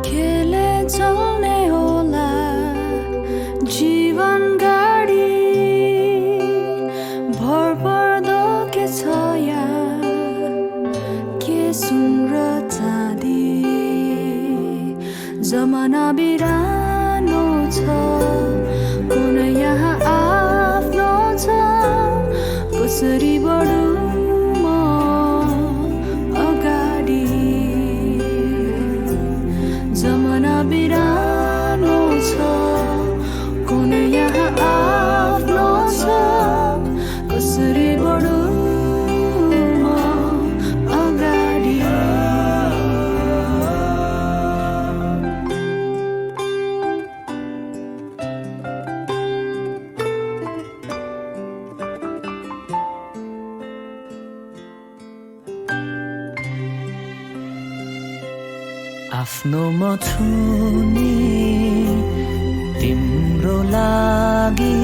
खेले चल्ने होला जीवन गाडी भरपर्दो के छ यहाँ के सुन र चाँदी जमाना बिरानो छ कुन यहाँ आफ्नो छ कसरी बढु म अगाडि जमाना बिरानो छ कुन यहाँ आफ्नो छ कसरी बढु म अगाडि आफ्नो म छु नि तिम्रो लागि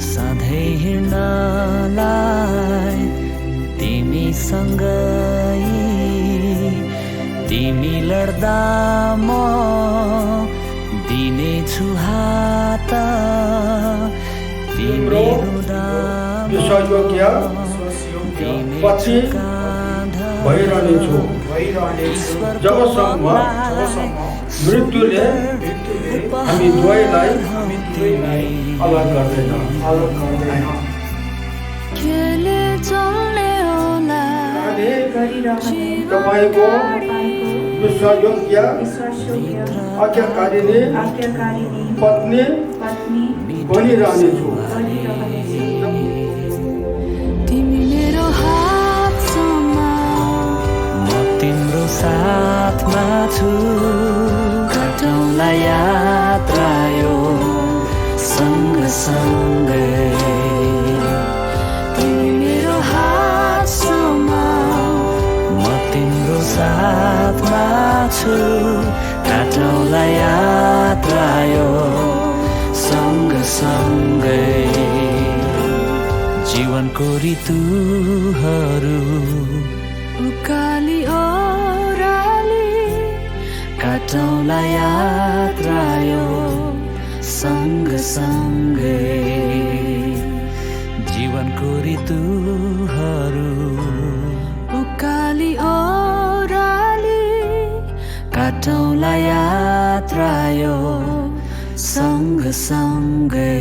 सधैँ हिँड्नलाई तिमीसँगै तिमी लड्दा म दिनेछु हात तिमी रुँदा पछि भइरहनेछु जबसम्म मृत्युले हामी दुवैलाई अलग गर्दैन खेले चल्ने होला तपाईँको विश्वयोग्य आज्ञाकारिणी पत्नी बनिरहनेछु तिमी मेरो हात म तिम्रो साथमा छु काटौँला यात्रा यो सँगसँगै तिमी मेरो हात म तिम्रो साथमा छु काटौँला यात्रा यो सँगसँगै जीवनको ऋतुहरू उकाली ओह्राली काटौँला यात्रा यो सँगसँगै जीवनको ऋतुहरू उकाली ओह्राली काटौँला यात्रा यो सँगसँगै